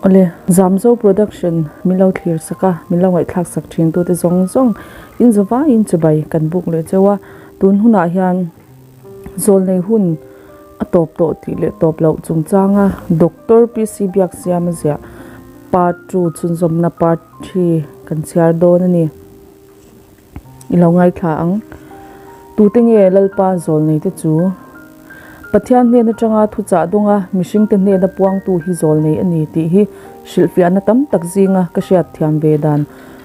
Awle, Zamzo Production min lo thlir sak a, min lo ngaihthlak sak thin tute zawng zawng in zavaiin chibai kan buk leh cheu a, tun hunah hian zawlnei hun a tawp tawh tih leh tawp loh chungchanga Doctor PC Biaksiama ziah Part 2 chhunzawmna Part 3 kan chhiar dawn a ni. I lo ngaithla ang. Tute nge Lalpa zawlneite chu? Pathian hnen atanga thuchah dawnga mihringte hnena puangtu hi zawlnei a ni tih hi hrilhfiahna tam tak zinga ka hriat thiam ve dan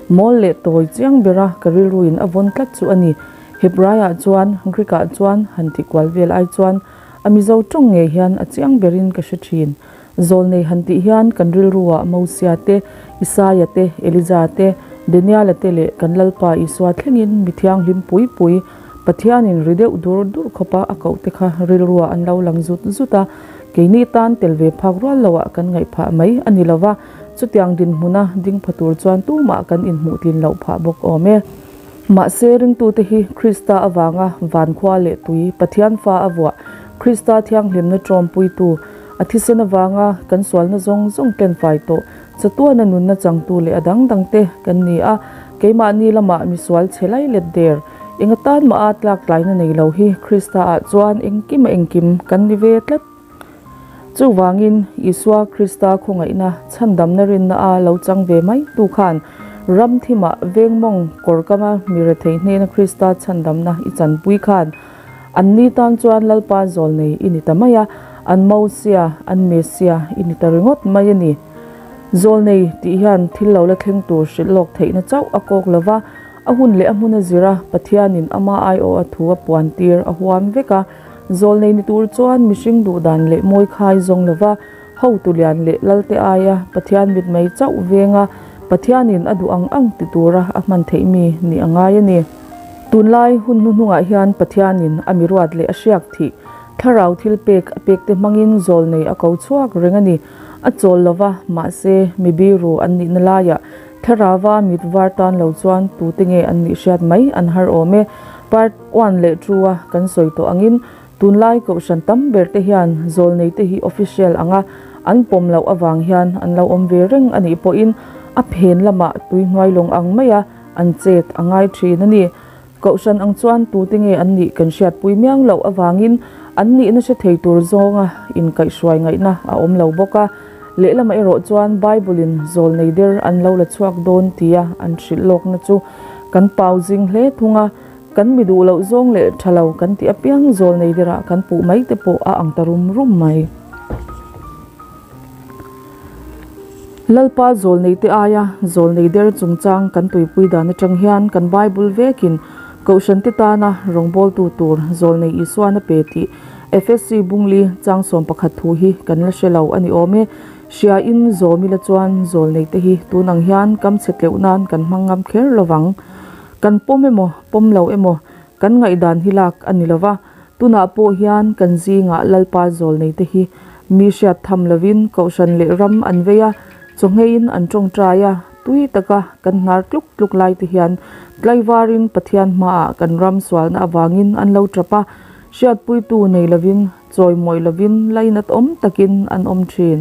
mawl leh tawi chiang bera ka rilruin a vawn tlat chu a ni. Hebraiah chuan, Greek-ah chuan han tih kual vel ai chuan a Mizo tawng ngei hian a chiang berin ka hre thin. Zawlnei han tih hian kan rilruah Mosia te, Isaia te, Elija te, Daniela te leh kan Lalpa Isua thlengin mi thianghlim pui pui, Pathianin ri deuh dur dur khawpa a koh te kha rilruah an lo lang zut zut a, keini tan tel ve phak rual loah kan ngaih phah mai a ni lova, chutiang dinhmuna ding pha tur chuan tumah kan inhmuh tlin loh phah bawk awm e. Mahse ringtute hi Krista avanga vankhua leh tui Pathian fa a vuah, Krista thianghlimna tawmpuitu, A thisen avanga kan sualna zawng zawng ken fai tawh, chatuana nunna changtu leh a dang dangte kan ni a, keimahni lamah misual chhe lai let der, eng atan mah a tlak tlaina nei lo hi Krista-ah chuan engkim a engkim kan ni ve tlat. Chuvangin, Isua Krista khawngaihna chhandamna rinna a lo chang ve mai tu khan ram thimah veng mawng kawr kama mi rethei hnena Krista chhandamna i chanpui khan An ni tan chuan Lalpa zawlnei i ni ta mai a, an Mosia, an Mesia i ni ta ringawt mai a ni. Zawlnei tih hian thil lo la thleng tur hrilh lawk theihna chauh a kawk lo va, a hun leh a hmun a zir a, Pathianin ama aiawh a thu a puan tir a huam vek a. Zawlnei ni tur chuan mihring duhdan leh mawi khai zawng lo va, hotu lian leh lalte aia Pathian mitmei chauh venga Pathianin a duh ang ang ti tura a hman theih mi nih a ngai a ni. Tunlai hun hnuhnungah hian Pathianin a mi ruat leh a hriak thih thlarau thil pek a pekte hmangin zawlnei a ko chhuak reng a ni. A chawl lova, mahse mi biru an nihna laiah thlarauva mit var tan lo chuan tute nge an nih hriat mai an har awm e. Part one leh two a kan sawi tawh angin tunlai kohhran tam ber te hian zawlneite hi official anga an pawm loh avang hian an lo awm ve reng a nih pawhin a phen lamah tui hnuai lawng ang maia An chet a ngai thin a ni. Kohhran ang chuan tute nge an nih kan hriatpui miang loh avangin an nihna hre thei tur zawnga inkaihhruai ngaihna a awm lo bawk a. Lehlamah erawh chuan Bible-in zawlnei der an lo la chhuak dawn tia an hrilh lawkna chu kan pau zing hle thung a. Kan mi duh loh zawng leh tha lo kan tih apiang zawlnei derah kan puh mai te pawh a ang ta rum rum mai. Lalpa zawlneite aia zawlnei der chungchang kan tuipui dan atang hian kan Bible vekin Kohhrante tana rawngbawltu tur zawlnei Isuan a pe tih Efesi Bungli chang 11 thu hi kan la hre lo a ni awm e. Hria in zawm ila chuan zawlneite hi tun ang hian kam chhe tleuh nan kan hmang ngam kher lovang. Kan pawm emaw pawm lo emaw kan ngaihdan hi lak a ni lova. Tunah pawh hian kan zingah Lalpa zawlneite hi mi hriat tham lovin kohhran leh ram an vei a, chawhngeiin an tawngtai a, tui taka kan hnar tluk tluk lai te hian tlaivarin Pathian hmaah kan ram sualna avangin an lo tap a, hriatpuitu nei lovin, chawimawi lovin lainat awm takin an awm thin.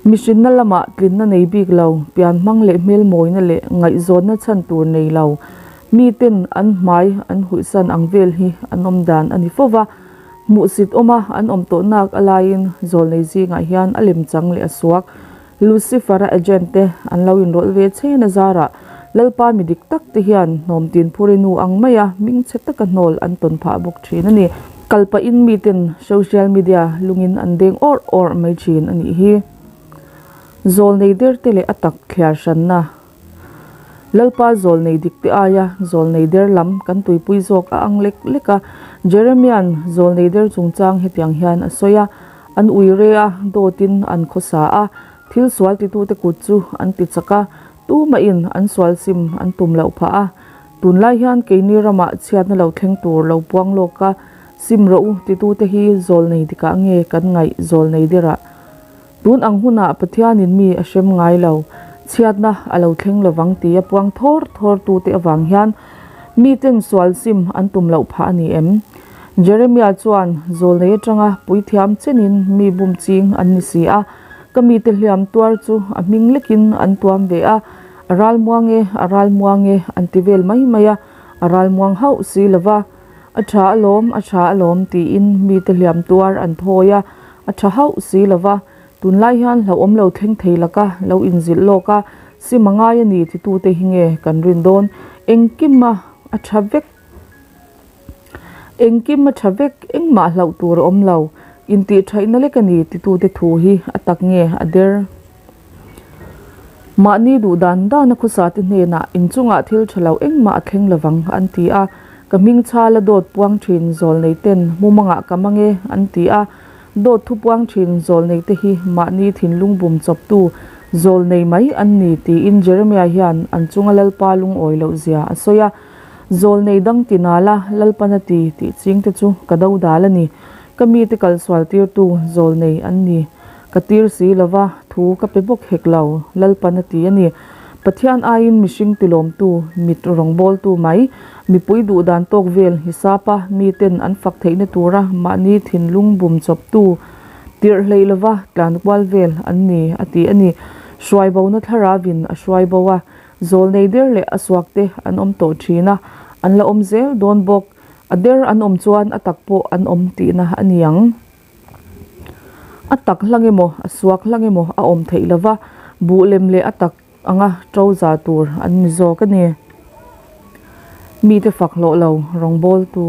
Mihrinna lamah tlinna nei bik lo, pianhmang leh hmelmawina leh ngaihzawnna chhan tur nei lo, miten an hmai an huihsan ang vel hi an awm dan a ni fo va. Hmuhsit awma an awm tawh nak a laiin zawlnei zingah hian a lemchang leh a suak. Lucifer-a agent te an lo inrawlh ve chhen a zarah Lalpa mi dik tak te hian hnawmtin phuri nu ang maia hmingchhe taka hnawl an tawn phah bawk thin a ni. Kal pahin miten social media lungin an deng awrh awrh mai thin a nih hi. Zawlnei der te leh a tak thliar hranna. Lalpa zawlnei dik te aia zawlnei der lam kan tuipui zawk a ang lek lek a. Jeremia'n zawlnei der chungchang hetiang hian a sawi a, An ui re a, dawtin an khawsa a, thil sual titute kut chu an ti chak a, Tumahin an sual sim an tum loh phah a, tunlai hian keini ramah chhiatna lo thleng tur lo puang lawk a, sim rawh u titute hi zawlnei dikah nge kan ngaih zawlnei derah? Tun ang hunah Pathianin mi a hrem ngai lo, chhiatna a lo thleng lovang tia puang thawr thawr tute avang hian miten sual sim an tum loh phah a ni em? Jeremia chuan zawlnei atanga puithiam chenin mi bum ching an ni si a. Ka mite hliam tuar chu a hming lekin an tuam ve a, a ralmuang e, a ralmuang e an ti vel mai mai a, a ralmuang hauh si lo va. A tha alawm, a tha alawm tiin mite hliam tuar an thawi a, a tha hauh si lo va. Tunlai hian hlauhawm lo thleng thei laka lo inzilh lawk a, sim a ngai a ni titute hi nge kan rin dawn? Engkima a tha vek. Engkim a tha vek, engmah hlauh tur a awm lo. Intih thaihna lek a ni titute thu hi a tak nge a der? Mahni duh dan dan a khawsate hnenah inchungah thil tha lo engmah a thleng lovang an ti a, ka hming chhala dawt puang thin zawlnei ten mumangah ka mang e an ti a, dawt thu puang thin zawlnei te hi mahni thinlung bum chawptu zawlnei mai an ni tiin Jeremiah hian an chunga Lalpa lungawi loh zia a sawi a. Zawlnei dang ti nala Lalpan a ti tih chingte chu ka do dal a ni. Ka mite kalsual tirtu zawlnei an ni. Ka tir si lova, thu ka pe bawk hek lo, Lalpan a ti a ni. Pathian aiin mihring tilawmtu, mit rawngbawltu mai, mipui duh dan tawk vel hisapa miten an fak theihna tura mahni thinlung bum chawptu tirh hleih lova tlan kual vel an ni, a ti a ni. Hruaibona thlaravin a hruai bo a, Zawlnei der leh a suakte an awm tawh thin a, an la awm zel dawn bawk. A der an awm chuan a tak pawh an awm tihna a ni ang. A tak hlang emaw, a suak hlang emaw a awm theih lova, buh lem leh a tak anga to za tur an ni zawk a ni. Mite fak hlawh lo rawngbawltu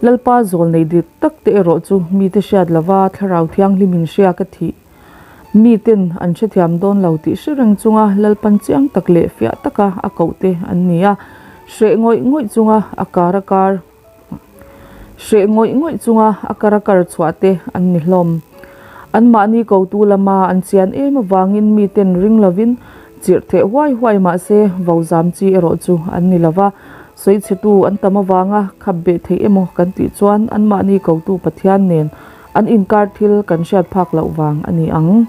Lalpa zawlnei dik tak te erawh chu mite hriat lova thlarau thianghlimin hriak a thih. Miten an hrethiam dawn lo tih hre reng chunga Lalpan chiang tak leh fiah taka a koh te an ni a, hreh ngawih ngawih chunga a kar a kar hreh ngawih ngawih chunga a kar a kar chhuah te an ni hlawm. Anmahni kotu lama an chian em avangin miten ring lovin chirh theh huai huai mah se vo zam chi erawh chu an ni lova, sawichhetu an tam avanga khap beh theih emaw kan tih chuan anmahni kotu Pathian nen An inkar thil kan hriat phak loh vang a ni ang.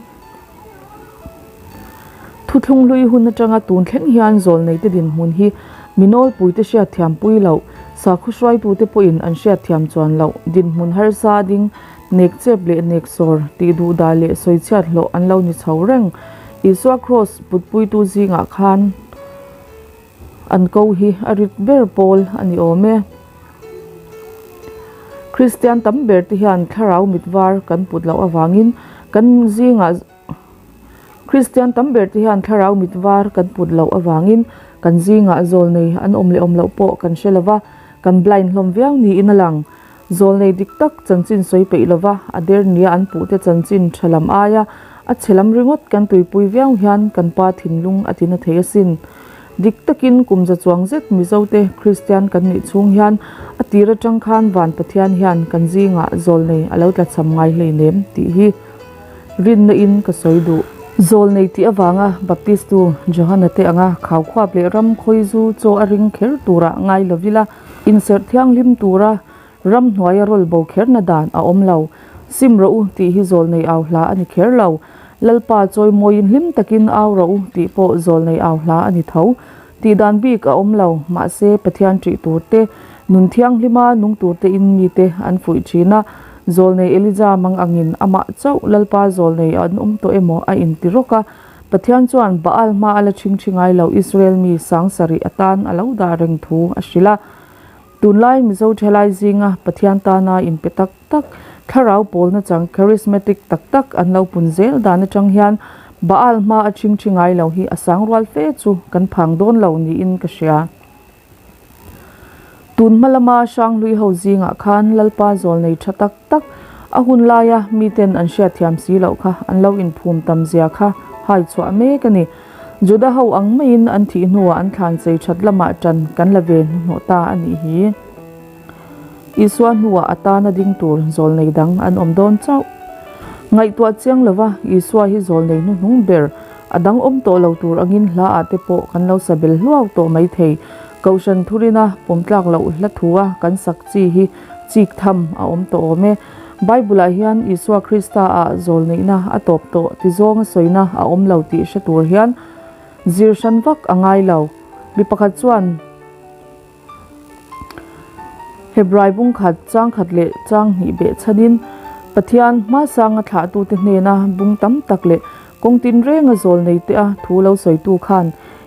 Thuthlung hlui hun atanga tun thleng hian zawlneite dinhmun hi mi nawlpuite hriatthiam pui loh, sakhaw hruaitute pawhin an hriatthiam chuan loh dinhmun harsa ding nek chep leh nek sawr tih duhdah leh sawichhiat hlawh an lo ni chho reng. Isua Kraws putpuitu zingah khan An ko hi a rit ber pawl a ni awm e. Kristian tam ber te hian thlarau mit var kan put loh avangin kan zingah Kristian tam ber te hian thlarau mit var kan put loh avangin kan zingah zawlnei an awm leh awm loh pawh kan hre lova, kan blind hlawm viau niin a lang. Zawlnei dik tak chanchin sawi peih lova a der nia an puhte chanchin tha lam aia a chhe lam ringawt kan tuipui viau hian kan pa thinlung a tina thei asin. Dik takin kum za chuang zet Mizote Kristian kan nih chhung hian a tir atang khan Van Pathian hian kan zingah zawlnei a lo tlachham ngai hleinem tih hi rinna in ka sawi duh. Zawlnei tih avanga Baptistu Johana te anga khaukhuap leh ram khawizu chaw a ring kher turah ngai lovila Inserh thianghlim tura ramhnuaia rawl bo kherna dan a awm lo. Sim rawh u tih hi zawlnei au hla a ni kher lo. Lalpa chawimawiin hlim takin au rawh u tih pawh zawlnei au hla a ni tho. Tih dan bik a awm lo. Mahse, Pathian ṭih tur te, nun thianghlima nung tur tein mite an fuih ṭhin a. Zawlnei Elija mang angin amah chauh Lalpa zawlnei an awm tawh emaw a inti rawk a. Pathian chuan Baal hma a la chhingchhi ngai lo Israel mi sang sarih atan a lo dah reng thu a hrilh a. Tunlai Mizo thalai zinga Pathian tana inpe tak tak, thlarau pawlna chang charismatic tak tak an lo pun zel dan atang hian Baal hma a chhingchhi ngai lo hi a sang rual fe chu kan phang dawn lo niin ka hria. Tun hma lama Hranghlui ho zingah khan Lalpa zawlnei tha tak tak a hun laia miten an hriatthiam si loh kha an lo inphum tam zia kha hai chhuah mek a ni. Juda ho ang maiin an thih hnuah an thlan chei that lamah tan kan la ve hnuhnawh ta a nih hi. Isua hnuah a tana ding tur zawlnei dang an awm dawn chauh. Ngaihtuah chiang lova Isua hi zawlnei hnuhnung ber A dang awm tawh lo tur angin hla ah te pawh kan lo sa bel hluau tawh mai thei. Kohhran thurina pawm tlak loh hla thu a kan sak chi hi chik tham a awm tawh awm e. Bible ah hian Isua Krista ah zawlneihna a tawp tawh ti zawnga sawina a awm lo tih hre tur hian zir hran vak a ngai lo. Mi pakhat chuan. Hebrai bung khat, chang khat leh chang hnih beh chhanin. Pathian hmasanga thlahtute hnena bung tam tak leh kawng tinrenga zawl nei te a thu lo sawitu khan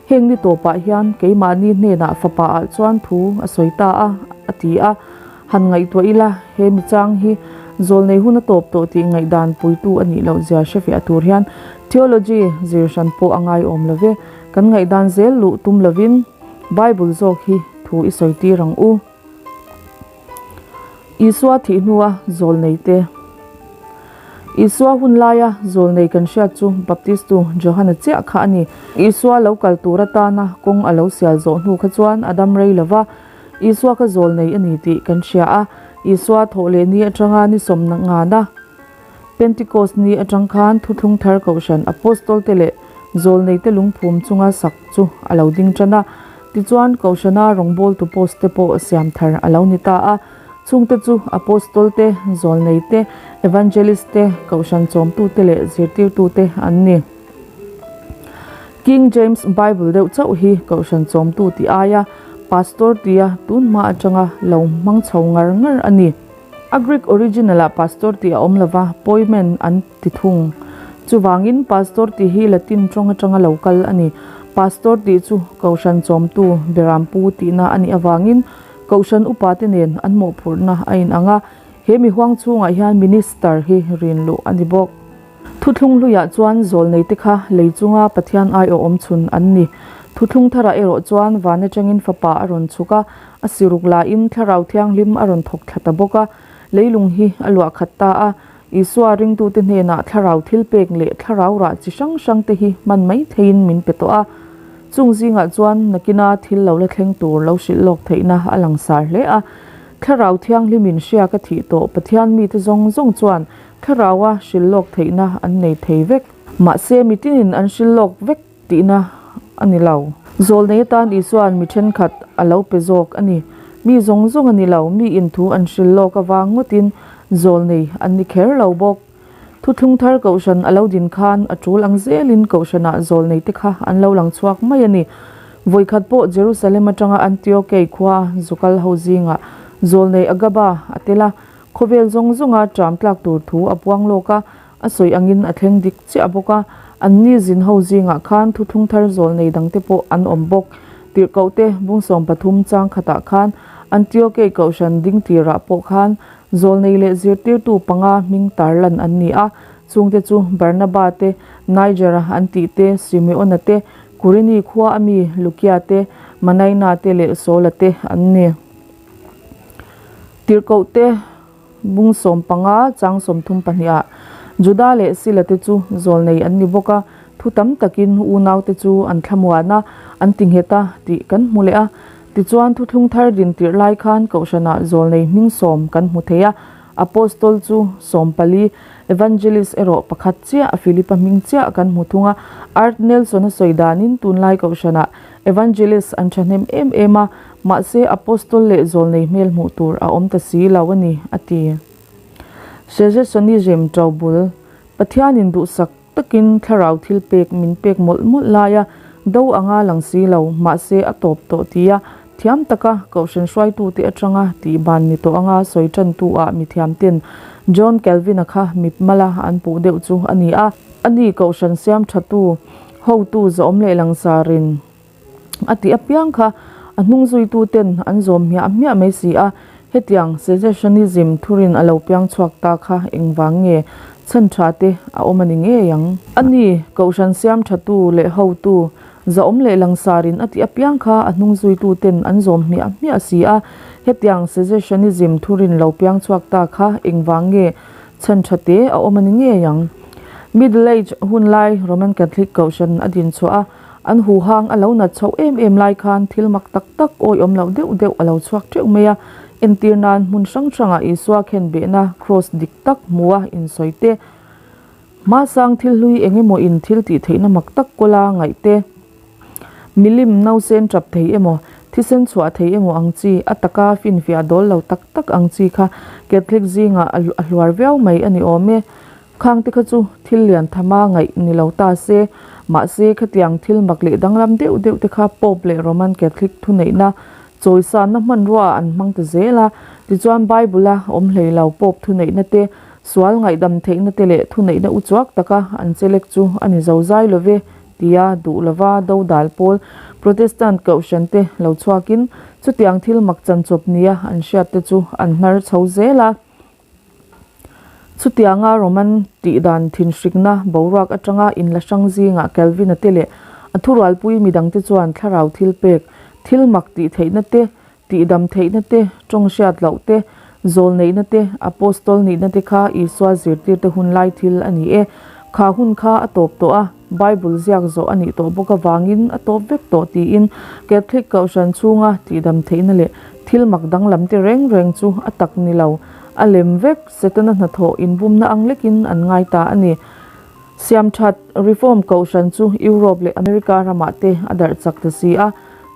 heng ni tawpah hian keimahni hnenah fapa ah chuan thu a sawi ta a, a ti a. Han ngaihtuah ila, he michang hi zawlnei hun a tawp tawh tih ngaihdan puitu a nih loh zia hrefiah tur hian theology zir hran pawh a ngaiawm lo ve. Kan ngaihdan zel luh tum lovin Bible zawk hi thu i sawi tir ang u. Isua thih hnua zawlnei te. Isua hun laia zawlnei kan hriat chu Baptistu Johana chiah kha a ni. Isua lo kal tur atana kawng a lo sial zawh hnu kha chuan a dam rei lo va, Isua kha zawlnei a ni tih kan hria a. Isua thawh leh ni atanga ni sawmna ngana Pentikos ni atang khan Thuthlung Thar Kohhran Apostol te leh Zawlnei te lungphum chunga sak chu a lo ding tan a. Tichuan, Kohhrana rawngbawltu post te pawh siam thar a lo ni ta a. Chungte chu Apostol te, Zawlnei te, Evangelist te, Kohhran chawmtu te leh zirtirtu te an ni. King James Bible deuh chauh hi Kohhran chawmtu tih aia Pastor tia tunhma atanga lo hmang chho ngar ngar a ni. A Greek original ah pastor tih a awm lova, poimen an ti thung. Chuvangin pastor tih hi Latin tawng atanga lo kal a ni. Pastor tih chu Kohhran chawmtu, Berampu tihna a nih avangin Kohhran upate nen an mawhphurhna a inang a, he mi huang chhungah hian minister hi rin luh a ni bawk. Thuthlung hluiah chuan zawlneite kha lei chunga Pathian aiawh awm chhun an ni. Thuthlung tharah erawh chuan van atangin Fapa a rawn chhuk a, a siruk lahin Thlarau Thianghlim a rawn thawk thla ta bawk a, leilung hi a luah khat ta a. Isua ringtute hnenah Thlarau thilpek leh Thlarau rah chi hrang hrangte hi hman mai theiin min pe tawh a. Chung zingah chuan nakina thil lo la thleng tur lo hrilh lawk theihna a langsar hle a. Thlarau Thianghlimin hriak a thih tawh Pathian mite zawng zawng chuan Thlaraua hrilh lawk theihna an nei thei vek. Mahse, mitinin an hrilh lawk vek tihna a ni lo. Zawlnei atan Isua'n mi thenkhat a lo pe zawk a ni. Mi zawng zawng a ni lo, miin thu an hrilh lawk avang ngawtin zawlnei an ni kher lo bawk. Thuthlung thar Kohhran a lo din khan a tul ang zelin Kohhranah zawlnei te kha an lo lang chhuak mai a ni. Vawikhat pawh Jerusalem atanga Antiokei khua zukal ho zingah zawlnei Agaba a tel a, Khawvel zawng zawnga ṭam tlak tur thu a puang lawk a, a sawi angin a thleng dik chiah bawk a. Anni zin ho zingah khan thuthlung thar zawl nei dangte pawh an awm bawk. Tirhkohte bungsawm pathum chang khatah khan Antiokei Kohhran ding tirah pawh khan zawl nei leh zirtirtu panga hming tarlan an ni a, chungte chu Barnaba te, Niger-a an tih te, Simeon-a te, Kurini khua a mi Lukia te, Manaina te leh Saula te an ni. Tirhkohte bung 15 chang 32 ah Juda leh Sila te chu zawlnei an ni bawk a, thu tam takin unaute chu an thlamuan a, an ti nghet a tih kan hmu leh a. Tichuan thuthlung thar din tirh lai khan Kohhranah zawlnei hming sawm kan hmu thei a, Apostol chu 14, Evangelist erawh pakhat chiah, Philipa hming chiah kan hmu thung a. Art Nelson-a sawi danin tunlai Kohhranah Evangelist an thahnem em em a, mahse Apostol leh zawlnei hmel hmuh tur a awm ta si lo a ni, a ti. Secessionism ṭobul, Pathianin duhsak takin thlarau thil pek min pek mawlh mawlh laia do anga lang si lo, mahse a tawp tawh tia thiam taka Kohhran hruaitute atanga tih ban ni tawh anga sawi tantu ah mithiamten John Calvin-a kha mipmala an puh deuh chu a ni a. Ani Kohhran siam thatu Hotu zawm leh langsarin a tih apiang kha a hnung zuituten an zawm hmiah hmiah mai si a, hetiang secessionism thurin a lo piang chhuak ta kha engvang nge chhan tha te a awm a ni ngei ang. A ni, Kohhran siam thatu leh hotu zawm leh langsarin a tih apiang kha a hnung zuituten an zawm hmiah hmiah si a, hetiang secessionism thurin lo piang chhuak ta kha engvang nge Chhan tha te a awm a ni ngei ang. Middle Age hun lai Roman Catholic Kohhran a din chhuah a, an huhang a lo nat chhoh em em lai khan thil mak tak tak awihawm loh deuh deuh a lo chhuak teuh mai a. Entir nan hmun hrang hrangah Isua khen behna cross dik tak hmu a insawi te, hmasang thil hlui eng emaw in thil tih theihna mak tak kawla ngaih te, Milim nausen tap thei emaw, thisen chhuah thei emaw ang chi, a taka finfiah dawl lo tak tak ang chi kha Catholic zingah a hluar viau mai a ni awm e. Khang te kha chu thil lian thama ngaih ni lo ta se, mahse khatiang thil mak leh danglam deuh deuh te kha Pope leh Roman Catholic thuneihna chawisanna hmanrua ah an hmang ta zel a, tichuan Bible a awm hlei lo Pope thuneihna te. Sual ngaihdam theihna te leh thuneihna uchuak taka an chelek chu a ni zozai lo ve tia duh lova dodal pawl Protestant kohhran te lo chhuakin chutiang thil mak chanchawp nia an hriat te chu an hnar chho zel a. Chutianga Roman tihdan thinhrikna boruak atanga inla hrang zingah Calvin-a te leh a thurualpui midangte chuan thlarau thil pek, thil mak tih theihna te, Tihdam theihna te, tawng hriat loh te, zawl neihna te, Apostol nihna te kha Isua zirtirte hun lai thil a ni e. Kha hun kha a tawp tawh a, Bible ziak zawh a nih tawh bawk avangin a tawp vek tawh tiin Catholic Kohhran chhunga tihdam theihna leh thil mak danglam te reng reng chu a tak ni lo, a lem vek, Setana hnathawh inbumna ang lekin an ngai ta a ni. Siamthat, Reform, Kohhran chu Europe leh America ramah te a darh chak ta si a,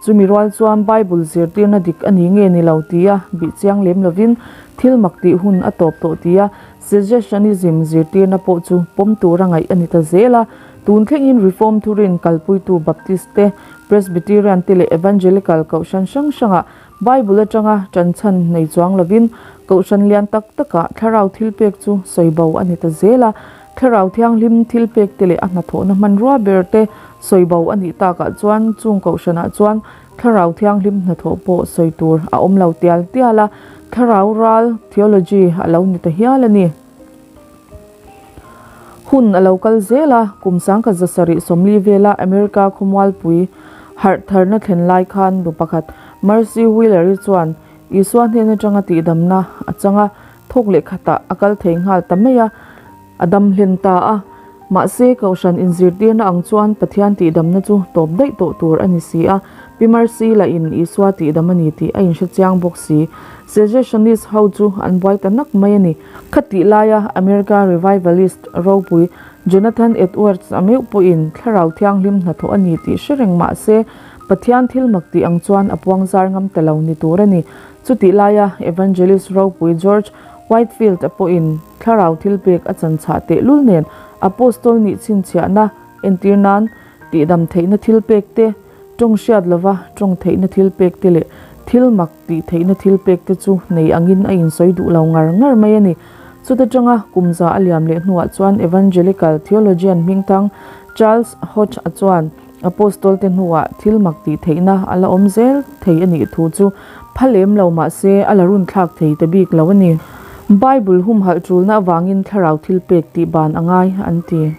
chumi rual chuan Bible zirtirna dik a ni nge ni lo tia bih chiang lem lovin thil mak tih hun a tawp tawh tia Cessationism zirtirna pawh chu pawm tura ngaih a ni ta zel a. Tun thlengin Reform thurin kalpuitu Baptist te, Presbyterian te leh Evangelical Kohhran hrang hrangah Bible atanga ṭanchhan nei chuang lovin Kohhran lian tak takah thlarau thilpek chu sawi bo a ni ta zel a. Thlarau Thianghlim thilpek te leh a hnathawhna hmanrua ber te sawi bo a nih takah chuan chung Kohhranah chuan Thlarau Thianghlim hnathawh pawh sawi tur a awm lo tial tial a, Thlarau ral theology a lo ni ta hial a ni. Hun a lo kal zel a, kum sangkhat zasarih 40 vela America khawmualpui harh tharna thlen lai khan nu pakhat Mercy Wheeler-i chuan Isua hnen atanga tihdamna a chang a, thawk leh khatah a kal thei nghal ta mai a, a dam hlen ta a. Mahse, Kohhran inzirtirna ang chuan Pathian tihdamna chu tawp daih tawh tur a ni si a, Pi Mercy lahin Isua tihdam a ni tih a inhre chiang bawk si. Cessationist ho chu an buai ta nak mai a ni. Khatih laia America revivalist ropui Jonathan Edwards a meuh pawhin Thlarau Thianghlim hnathawh a ni tih hre reng mah se, Pathian thil mak tih ang chuan a puang zar ngam ta lo ni tur a ni. Chutih laia Evangelist ropui George Whitefield a pawhin Thlarau thilpek a chanchah tehlul nen Apostol nih chhinchhiahna entir nan tihdam theihna thilpek te, tawng hriat lova tawng theihna thilpek te leh thil mak tih theihna thilpek te chu nei angin a insawi duh lo ngar ngar mai a ni. Chuta tanga kum za a liam leh hnuah chuan Evangelical theologian hmingthang Charles Hodge-a chuan Apostol te hnuah thil mak tih theihna a la awm zel thei a nih thu chu pha lem lo mah se a la runthlak thei ta bik lo a ni. Bible humhalh tulna avangin thlarau thilpek tih ban a ngai an ti.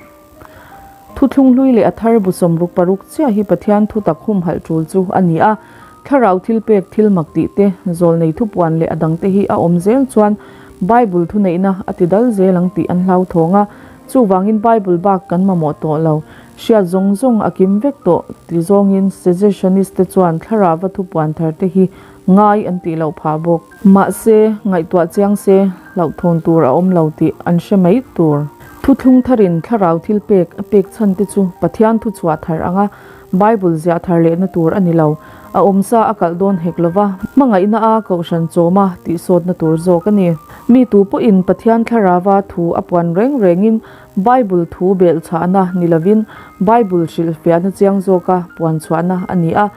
Thuthlung hlui leh a thar bu 66 chiah hi Pathian thutak humhalh tul chu a ni a. Thlarau thilpek thil mak tih te, zawlnei thupuan leh a dangte hi a awm zel chuan Bible thuneihna a ti dal zel ang tih an hlauthawng a. Chuvangin Bible bak kan mamawh tawh lo. Hriat zawng zawng a kim vek tawh ti zawngin Cessationist te chuan thlarauva thupuan thar te hi ngai an tih loh phah bawk. Mahse, ngaihtuah chiang se hlauhthawn tur a awm lo tih an hre mai tur. Thuthlung tharin thlarau thil pek a pek chhan te chu Pathian thuchhuah thar anga Bible ziah thar lehna tur a ni lo. A awmsa a kalh dawn hek lova, hmangaihna a kohhran chawma tihsawtna tur zawk a ni. Mi tu pawhin Pathian thlarauva thu a puan reng rengin Bible thu belhchhahna ni lovin Bible hrilhfiahna chiang zawka puan chhuahna a ni a.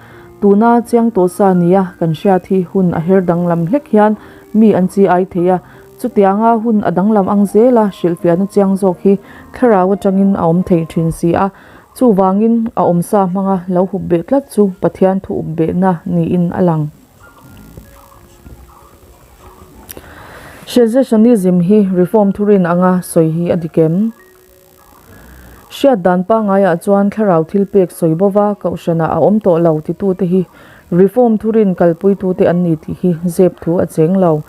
Tuna chiang tawh sa nia kan hriat hi hun a her danglam hlek hian mi an chi ai thei a. Chutianga hun a danglam ang zela hrilhfiahna chiang zawk hi thlarau atangin a awm thei thin si a. Chuvangin a awmsa hmanga lo hup beh tlat chu Pathian thu up behna niin a lang. Cessationism hi Reform thurin anga sawi hi a dik em? Hriat dan pangaiah chuan thlarau thilpek sawi bova kohhranah a awm tawh lo titute hi Reform thurin kalpuitute an ni tih hi zep thu a cheng lo.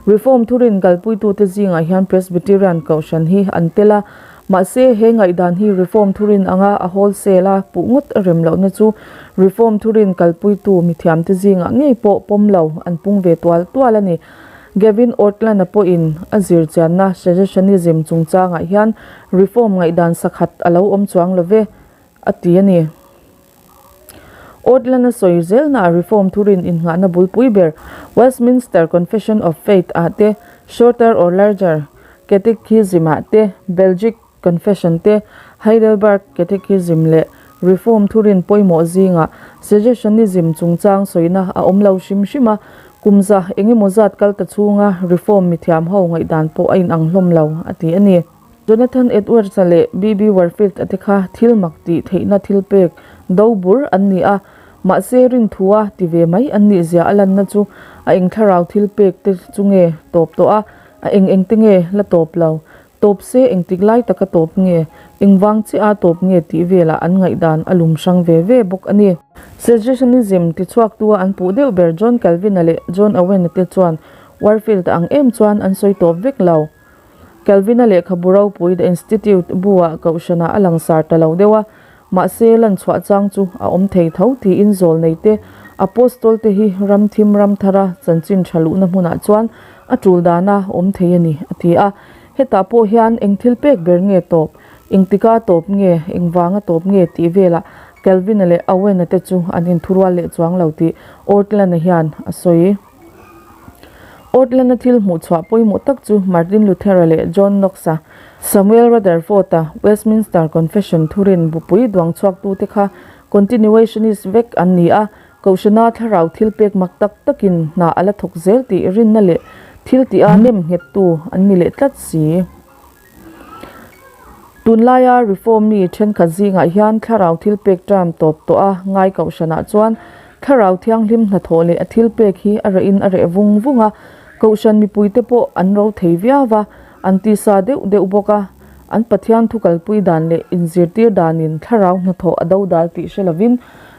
Reform thurin kalpuitute zingah hian Presbyterian kohhran hi an tel a, mahse he ngaihdan hi Reform thurin anga a wholesale a puh ngawt a rem lohna chu Reform thurin kalpuitu mithiamte zingah ngei pawh pawm lo an pung ve tual tual a ni. Gavin Ortlund-a pawhin a zir chianna Cessationism chungchangah hian Reform ngaihdan sakhat a lo awm chuang lo ve, a ti a ni. Ortlund-a sawi zelnaah Reform thurin innghahna bulpui ber Westminster Confession of Faith-ah te, Shorter or Larger Catechism-ah te, Belgic Confession te, Heidelberg Catechism leh Reform thurin pawimawh zingah Cessationism chungchang sawina a awm lo hrim hrim a. Kum za eng emaw zat kal ta chhunga Reform mithiam ho ngaihdan pawh a inang hlawm lo, a ti a ni. Jonathan Edwards-a leh BB Warfield-a te kha thil mak tih theihna thil pek do bur an ni a, mahse rinthua ti ve mai an nih zia a lanna chu a eng thlarau thil pek te chu nge tawp tawh a, a eng eng te nge la tawp lo. Tawp se engtik lai taka tawp nge, engvang chiah a tawp nge tih velah an ngaihdan a lum hrang ve ve bawk a ni. Cessationism tichhuaktua an puh deuh ber John Calvin-a leh John Owen-a te chuan Warfield-a ang em chuan an sawi tawp vek lo. Calvin-a lehkhabu ropui The Institute bu-ah kohhranah a langsar ta lo deuh a, mahse lan chhuah chang chu a awm thei tho tiin zawlnei te, Apostol te hi ram thim ram thara chanchin tha luhna hmunah chuan a tul dana awm thei a ni, a ti a. Hetah pawh hian eng thil pek ber nge tawp, engtika tawp nge, engvanga tawp nge tih velah Calvin-a leh Owen-a te chu an inthurual leh chuang lo tih Ortland-a hian a sawi. Ortland-a thil hmuh chhuah pawimawh tak chu Martin Luther-a leh John Knox-a, Samuel Rutherford-a Westminster Confession thurin bupui duang chhuaktute kha Continuationist vek an ni a, Kohhrana thlarau thil pek mak tak takin hna a la thawk zel tih rinna leh thil tiha nem nghettu an ni leh tlat si. Tunlaia Reform mi thenkhat zingah hian thlarau thil pek term tawp tawh a ngai kohhranah chuan thlarau thianghlim hnathawh leh a thil pek hi a rehin a reh vung vung a, kohhran mipuite pawh an ro thei viau va, an tisa deuh deuh bawk a, an Pathian thu kalpui dan leh inzirtir danin thlarau hnathawh a dodal tih hre lovin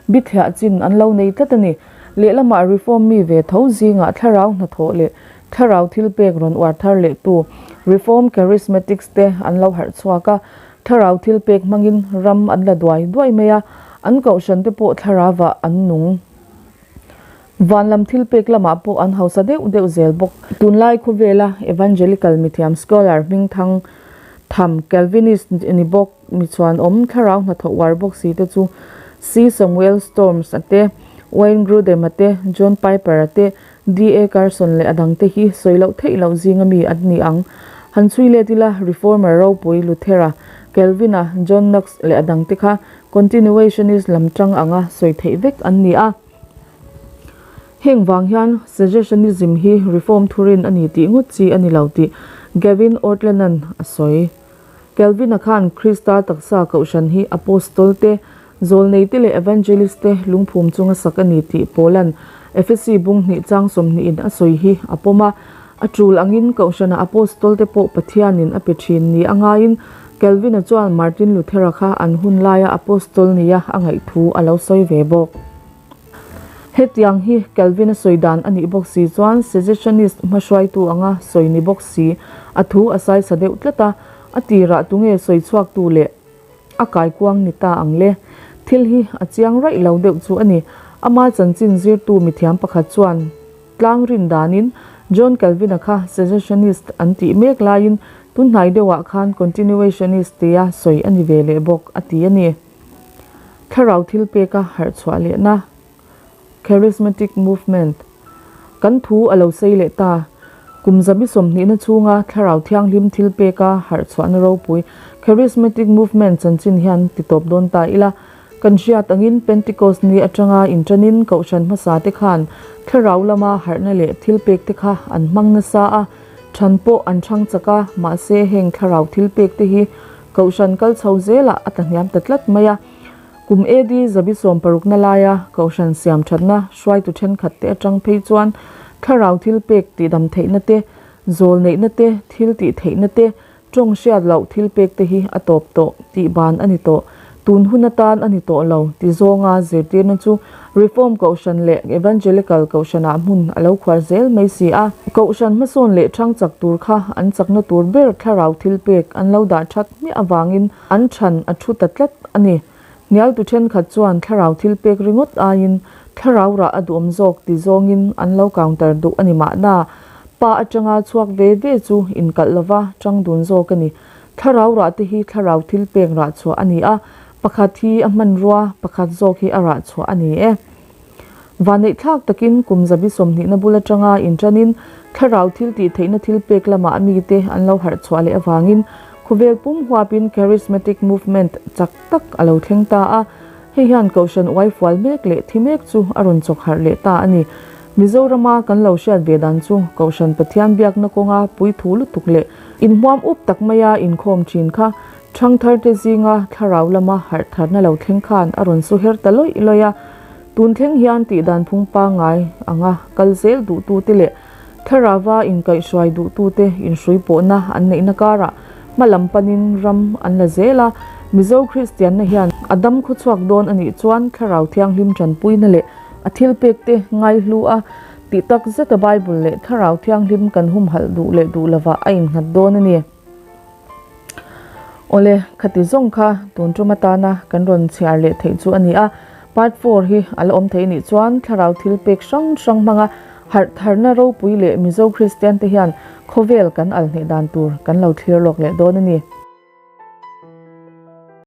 bithliah chin an lo nei tlat a ni. Lehlamah Reform mi ve tho zingah thlarau hnathawh leh Thlarau thilpek rawn uar thar lehtu Reform Charismatics te an lo harh chhuak a, thlarau thilpek hmangin ram an la duai duai mai a, an kohhran te pawh thlaravah an nung. Van lam thilpek lamah pawh an hausa deuh deuh zel bawk. Tunlai khawvela Evangelical mithiam scholar hmingthang tham Calvinist ni bawk mi chuanawm thlarau hnathawh uar bawk si te chu C. Samuel Storms a te, Wayne Grudem a te, John Piper a te, DA Carson leh a dangte hi sawi loh theih loh zinga mi an ni ang. Han chhui let ila, Reformer ropui Luthera, Calvin-a, John Knox leh a dangte kha Continuationist lam tang anga sawi theih vek an ni a. Heng vang hian Cessationism hi Reform thurin a ni tih ngawt chi a ni lo tih Gavin Ortlund-a'n a sawi. Calvin-a khan Krista taksa kohhran hi Apostol te, Zawlneite leh Evangelist te lungphum chunga sak a ni tih Paula'n Efesi bung hnih chang sawmhnihin a sawi hi a pawm a. A tul angin Kohhrana Apostol te pawh Pathianin a pe thin ni a ngaiin Calvin-a chuan Martin Luther-a kha an hun laia Apostol nia a ngaih thu a lo sawi ve bawk. Hetiang hi Calvin-a sawi dan a nih bawk si chuan Cessationist hmahruaitu anga sawi ni bawk si a thu a saisa deuh tlat a, a tirah tunge sawi chhuaktu leh A kaikuang ni ta ang le. Thil hi a chiang raih lo deuh chu a ni. Ama chanchin zirtu mithiam pakhat chuan tlang rin danin John Calvin-a kha Cessationist an tih mek laiin tunhnai deuhah khan Continuationist tia sawi a ni ve leh bawk a ti a ni. Thlarau thil peka harh chhuah lehna. Charismatic Movement, Kan thu a lo sei leh ta. Kum zabi sawmhnihna chhunga Thlarau Thianghlim thil peka harh chhuahna ropui Charismatic Movement chanchin hian ti tawp dawn ta ila. Kan hriat angin Pentecost ni atanga inṭanin Kohhran hmasa te khan Thlarau lama harhna leh thil pek te kha an hmang nasa a, ṭhan pawh an ṭhang chak a, mahse heng Thlarau thil pek te hi Kohhran kal chho zelah a tlahniam ta tlat mai a. Kum AD zabi sawmparukna laia Kohhran siam thatna hruaitu thenkhat te atang phei chuan thlarau thil pek tihdam theihna te, zawl neihna te, thil tih theihna te, tawng hriat loh thil pek te hi a tawp tawh tih ban a ni tawh. Tun hun atan a ni tawh lo ti zawnga zirtirna chu Reform Kohhran leh Evangelical Kohhranah hmun a lo khuar zel mai si a. Kohhran hmasawn leh thang chak tur kha an chakna tur ber thlarau thil pek an lo dah that hmiah avangin An chhan a thu ta tlat a ni. Hnialtu thenkhat chuan thlarau thil pek ringawt aiin thlarau rah a duhawm zawk ti zawngin an lo counter duh a ni mahna. Pa atanga chhuak ve ve chu inkalh lova chang dun zawk a ni. Thlarau rah te hi thlarau thil pek rah chhuah a ni a, pakhat hi a hmanrua, pakhat zawk hi a rah chhuah a ni e. Vanneihthlak takin kum zabi sawmhnihna bul atanga inṭanin thlarau thil tih theihna thil pek lamah mite an lo harh chhuah leh avangin khawvel pum huapin Charismatic Movement chak tak a lo thleng ta a, hei hian Kohhran uai fual mek leh thi mek chu a rawn chawk harh leh ta a ni. Mizorama kan lo hriat ve dan chu Kohhran Pathian biakna kawnga puithu lutuk leh inhmuam up tak maia inkhawm thin kha Thangtharte zinga thlarau lama harh tharna lo thleng khan a rawn su her ta lawih lawih a. Tun thleng hian tihdan phung pangngai anga kal zel duhtute leh thlarauva inkaihhruai duhtute inhrui pawhna an neihna karah hma lam panin ram an la zel a. Mizo Kristianna hian a dam khawchhuak dawn a nih chuan thlarau thianghlim tanpuina leh a thilpekte ngaihlu a tih tak zeta Bible leh thlarau thianghlim kan humhalh duh leh duh lovah a innghat dawn a ni. Awle, khati zawng kha tun tum atana kan rawn chhiar leh theih chu a ni a. Part four hi a la awm thei nih chuan thlarau thil pek hrang hrang hmanga harh tharna ropui leh Mizo Kristian te hian khawvel kan al hneh dan tur kan lo thlir lawk leh dawn a ni.